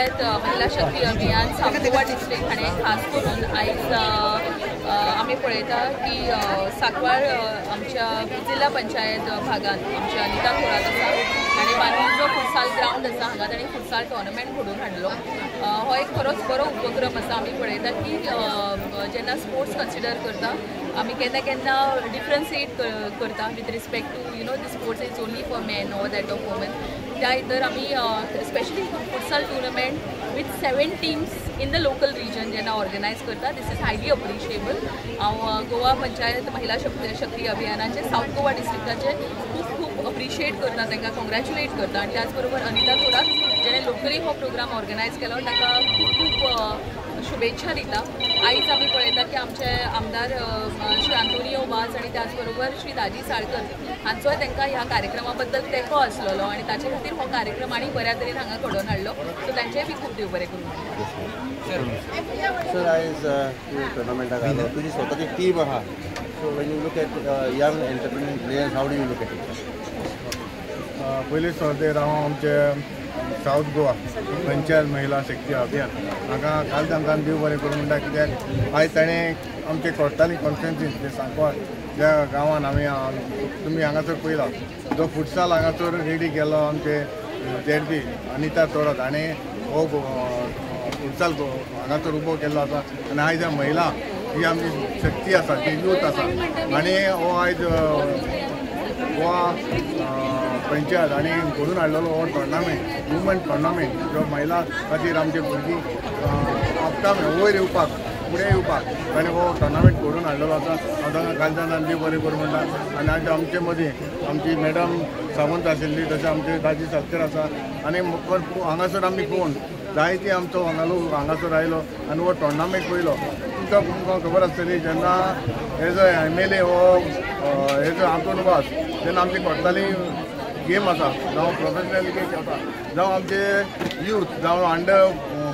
पंचायत महिला शक्ती अभियान south Goa district हाणें खास करून आयज आमी पळयता की सांकवाळ आमच्या जिल्हा पंचायत भागान आमच्या अनिता थोरात आसा आनी बानूर जो फुटसाल ग्रावंड आसा हांगा तांणी फुटसाल टोर्नामेंट घडोवन हाडलो. हो एक खरोच बरो उपक्रम आसा. आमी पळयता की जेन्ना स्पोर्ट्स कन्सिडर करता आमी केन्ना केन्ना डिफरन्सिएट करता with respect to you know the sports is only for men or that of women. त्या भितर आमी specially futsal tournament with 7 teams in the local region जेन्ना ऑर्गनायज करता, this is highly appreciable. हांव गोवा पंचायत महिला शक्ती अभियानाचे सावथ गोवा डिस्ट्रिक्टाचे खूब खूब अप्रिशिएट करता, तांकां कॉंग्रॅच्युलेट करता. आनी त्याच बरोबर अनिता थोरात जेणे लोकली हो प्रोग्राम ऑर्गनायज केलो ताका खूब खूब शुभेच्छा दिता. आयज आमी पळयता की आमचे आमदार श्री आंतोनियो वाज आनी त्याच बरोबर श्री दाजी साळकर हांचोय तांकां ह्या कार्यक्रमा बद्दल तेंको आसलेलो आनी ताचे खातीर हो कार्यक्रम आनी बऱ्या तरेन हांगा घडोवन हाडलो. सो तांचेय बी खूब देव बरें करूं. सर, आयज तूं टुर्नामेंटाक आयलो, तुजी स्वताची टीम आहा, so when you look at young entrepreneur players, how do you look at it? पयलीं सुरवातेर हांव आमचे सावथ गोवा पंचायत महिला शक्ती अभियान हांगा काल तांकां देव बरें करूं म्हणटा, कित्याक आयज ताणें आमचे कोर्ताली कॉन्स्टिट्युएन्सी जे सांकवाळ ज्या गांवान आमी तुमी हांगासर पळयला जो फुटसाल हांगासर रेडी केलो आमचे झेडपी अनिता थोरात हाणें हो फुटसाल हांगासर उबो केल्लो आसा. आनी आयज महिला ही आमची शक्ती आसा, ती यूथ आसा आनी हो आयज गोवा पंचायत आनी घडून हाडलेलो हो टोर्नामेंट, वुमन टोर्नामेंट जो महिला खातीर आमचे भुरगीं अपकाम वयर येवपाक फुडें येवपाक आनी हो टोर्नामेंट घडोवन हाडलेलो आसा. हांव तांकां कालच्यान देव बरें करूं म्हणटा. आनी आज आमचे मदीं आमची मॅडम सावंत आशिल्ली, तशें आमचे दाजी सातकर आसा आनी हांगासर आमी पळोवन जायती आमचो हांगा लोक हांगासर आयलो आनी हो टोर्नामेंट पळयलो. तुमकां तुमकां खबर आसतली जेन्ना एज अ MLA हो एज अ आंतोन वास जेन्ना आमची कोर्ताली गेम आसा, जावं प्रोफेशनल गेम आसा, जावं आमचे यूथ, जावं अंडर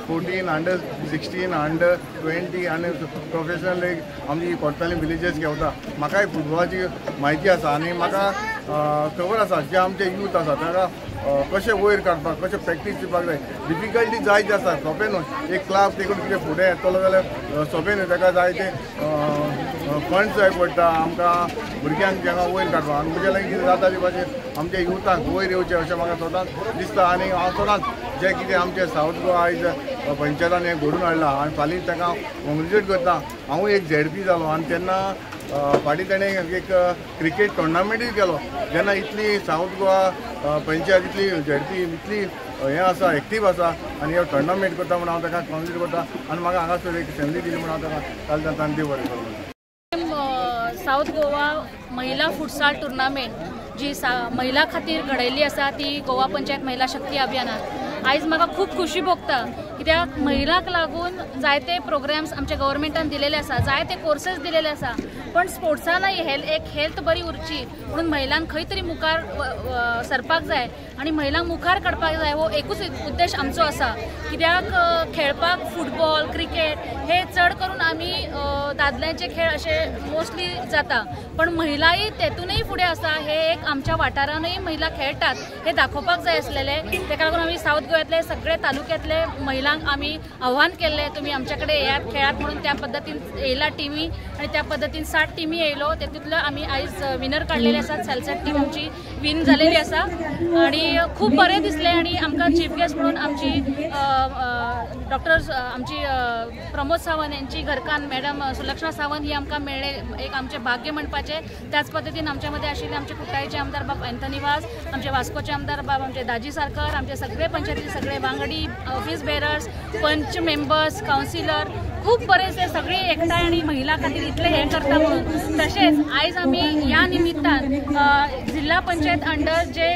14, अंडर 16, अंडर 20 आनी प्रोफेशनल लीग आमची कोर्ताली विलेजीस घेवता. म्हाकाय फुटबॉलाची म्हायती आसा आनी म्हाका खबर आसा जे आमचे यूथ आसा ताका कशें वयर काडपाक, कशें प्रॅक्टीस दिवपाक जाय. डिफिकल्टी जायती आसा, सोंपें न्हू एक क्लब देखून कितें फुडें येतलो जाल्यार सोंपें न्हू, ताका जायते फंड्स जाय पडटा आमकां भुरग्यांक तांकां वयर काडपाक. आनी म्हज्या लागीं कितें जाता ते भाशेन आमच्या युथांक वयर येवचें अशें म्हाका स्वताक दिसता. आनी हांव स्वताक जें कितें आमचें सावथ गोवा आयज पंचायतान हें घडोवन हाडलां आनी फाल्यां ताका कॉंग्रेच्युलेट करता. हांवूय एक झेडपी जालो आनी तेन्ना फाटीं ताणें एक क्रिकेट टोर्नामेंटूय केलो. जेन्ना इतली सावथ गोवा पंचायत इतली झेडपी इतली हें आसा, एक्टीव आसा आनी हे टोर्नामेंट करता म्हूण हांव ताका कॉंग्रेच्युलेट करता आनी म्हाका हांगासर एक संदी दिली म्हूण हांव ताका काल तांकां देव बरें करूं. सावथ गोवा महिला फुटसाल टुर्नामेंट जी महिला खातीर घडयल्ली आसा ती गोवा पंचायत महिला शक्ती अभियानान आयज म्हाका खूब खुशी भोगता, कित्याक महिलांक लागून जायते प्रोग्राम्स आमच्या गव्हर्मेंटान दिलेले आसा, जायते कोर्सेस दिलेले आसा, पण स्पोर्ट्सानय एक हेल्थ बरी उरची म्हणून महिलांक खंय तरी मुखार सरपाक जाय आनी महिलांक मुखार काडपाक जाय हो एकूच उद्देश आमचो आसा. कित्याक खेळपाक फुटबॉल, क्रिकेट हे चड करून आमी दादल्यांचे खेळ अशे मोस्टली जाता, पण महिलाय तेतूनय फुडें आसा. हे एक आमच्या वाठारानूय महिला खेळटात हे दाखोवपाक जाय आसलेलें. तेका लागून आमी सावथ गोव्यांतले सगळे तालुक्यांतले महिलांक आमी आव्हान केल्लें, तुमी आमच्या कडेन येयात खेळात म्हणून. त्या पद्दतीन येयला टिमी आनी त्या पद्दतीन 60 टिमी येयलो, तेतूंतलो आमी आयज विनर काडलेले आसात. सालसेट टीम आमची विन जालेली आसा आनी खूब बरें दिसलें. आनी आमकां चीफ गेस्ट म्हणून आमची डॉक्टर आमची प्रमोद सावंत यांची घरकान्न मॅडम सुलक्षणा सावंत ही आमकां मेळ्ळे, एक आमचें भाग्य म्हणपाचें. त्याच पद्दतीन आमच्या मदें आशिल्ले आमचे कुठ्ठाळीचे आमदार बाब अँथनी वाज, आमचे वास्कोचे आमदार बाब आमचे दाजी सारकर, आमचे सगळे पंचायती सगळे वांगडी, ऑफिस बेरर्स, पंच मेंबर्स, कावन्सिलर खूब बरें सगळी एकठांय आनी महिला खातीर इतलें हें करता म्हणून. तशेंच आयज आमी ह्या निमित्तान जिल्हा पंचायत अंडर जे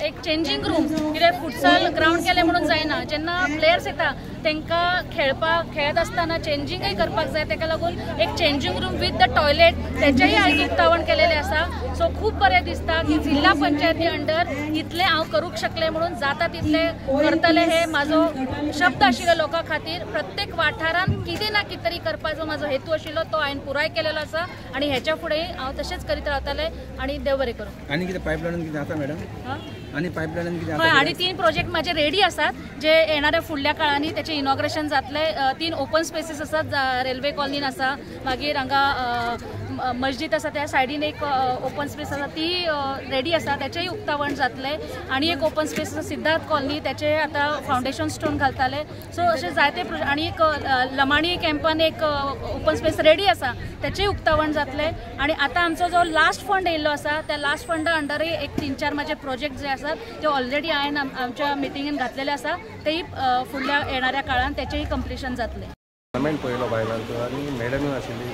एक चेंजींग रूम, कितें फुटसाल ग्रावंड केलें म्हणून जायना, जेन्ना प्लेयर्स येता तांकां खेळपाक खेळत आसतना चेंजींगय करपाक जाय, ताका लागून एक changing room with the toilet तेचेंय आयज उक्तावण केलेलें आसा. सो खूब बरें दिसता की जिल्हा पंचायती अंडर इतलें हांव करूंक शकलें म्हणून जाता तितलें करतलें हे म्हाजो शब्द आशिल्लो लोकां खातीर. प्रत्येक वाठारान कितें ना ना कितें तरी करपाचो म्हाजो हेतू आशिल्लो तो हांवें पुराय केलेलो आसा आनी हेच्या फुडें हांव तशेंच करीत रावतलें आनी देव बरें करूं. आनी कितें पायपलायन कितें आसा मॅडम? आनी पायपलायन कितें? हय, आनी 3 प्रोजेक्ट म्हाजे रेडी आसात जे येणाऱ्या फुडल्या काळांनी तेचें इनॉग्रेशन जातलें. 3 ओपन स्पेसीस आसात, रेल्वे कॉलनीन आसा, मागीर हांगा मस्जिद आसा त्या सायडीन एक ओपन स्पेस आसा ती रेडी आसा, तेचेंय उक्तावण जातलें. आनी एक ओपन स्पेस आसा सिद्धार्थ कॉलनी, तेचें आतां फावंडेशन स्टोन घालताले. सो अशे जायते प्रोजेक्ट आनी एक लमाणी कॅम्पान एक ओपन स्पेस रेडी आसा तेचेंय उक्तावण जातलें. आनी आतां आमचो जो लास्ट फंड येयल्लो आसा त्या लास्ट फंडा अंडरय एक 3-4 म्हाजे प्रोजेक्ट जे आसात ते ऑलरेडी हांवें आमच्या मिटिंगेन घातलेले आसा, तेय फुडल्या येणाऱ्या काळान तेचेंय कंप्लिशन जातलें. टुर्नामेंट पळयलो बायलांचो आनी मॅडमूय आशिल्ली,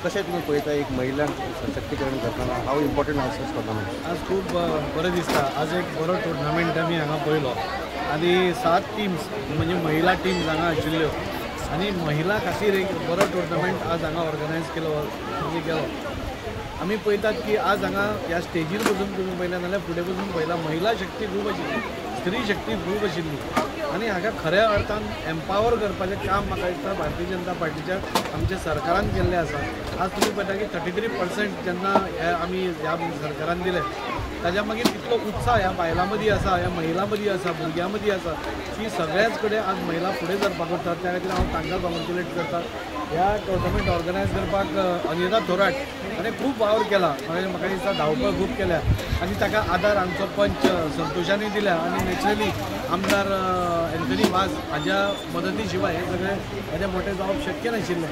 कशें तुमी पळयता एक महिलांक सशक्तीकरण करतना हाव इम्पॉर्टंट आसा टुर्नामेंट? आज खूब बरें दिसता. आज एक बरो टुर्नामेंट आमी हांगा पळयलो आनी 7 टिम्स म्हणजे महिला टिम्स हांगा आशिल्ल्यो आनी महिला खातीर एक बरो टुर्नामेंट आज हांगा ऑर्गनायज केलो म्हणजे गेलो. आमी पळयतात की आज हांगा ह्या स्टेजीर बसून तुमी पळयला जाल्यार फुडें बसून पळयला महिला शक्ती खूब आशिल्ली, स्त्री शक्ती खूब आशिल्ली आनी हाका खऱ्या अर्थान एम्पावर करपाचें काम म्हाका दिसता भारतीय जनता पार्टीच्या आमच्या सरकारान केल्लें आसा. आज तुमी पळयता की 33% जेन्ना आमी ह्या सरकारान दिलें ताज्या मागीर तितलो उत्साह ह्या बायलां मदीं आसा, ह्या महिलां मदीं आसा, भुरग्यां मदीं आसा की सगळ्याच कडेन आज महिला फुडें सरपाक वतात. त्या खातीर हांव तांकां कॉंग्रेच्युलेट करता. ह्या टुर्नामेंट ऑर्गनायज करपाक अनिता थोराट हाणें खूब वावर केला, म्हाका दिसता धांवपळ खूब केल्या आनी ताका आदार आमचो पंच संतोषांनी दिल्या आनी नॅचरली आमदार एन्थनी वाज हाज्या मदती शिवाय हें सगळें हेजें मोठें जावप शक्य नाशिल्लें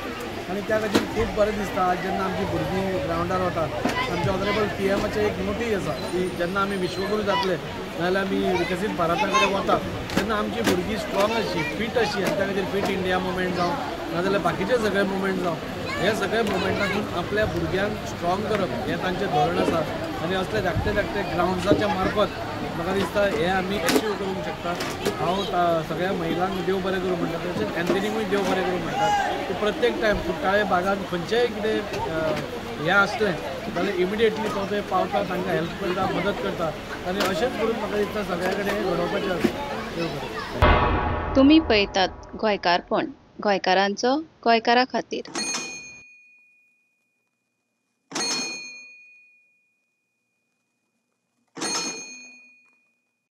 आनी त्या खातीर खूब बरें दिसता. आज जेन्ना आमची भुरगीं ग्रावंडार वता आमच्या ऑनरेबल पीएमाचें एक मोटीव आसा की जेन्ना आमी विश्वगुरू जातले नाजाल्यार आमी विकसीत भारता कडेन वता तेन्ना आमची भुरगीं स्ट्रॉंग आसची, फीट आसची आनी त्या खातीर फिट इंडिया मुवमेंट जावं नाजाल्यार बाकीचे सगळे मुवमेंट जावं हे सगळे मुवमेंटातून आपल्या भुरग्यांक स्ट्रॉंग करप हें तांचें धोरण आसा आनी असले धाकटे धाकटे ग्रावंड्साच्या मार्फत म्हाका दिसता हें आमी एचीव करूंक शकता. हांव सगळ्या महिलांक देव बरें करूं म्हणटा, तशेंच एन्थनीकूय देव बरें करूं म्हणटा की प्रत्येक टायम कुट्टाळे भागान खंयचेंय कितें हें आसलें जाल्यार इमिडिएटली तो थंय पावता, तांकां हेल्प करता, मदत करता आनी अशेंच करून म्हाका दिसता सगळ्या कडेन हें घडोवपाचें आसा. देव बरें. तुमी पळयतात गोंयकारपण, गोंयकारांचो गोंयकारा खातीर.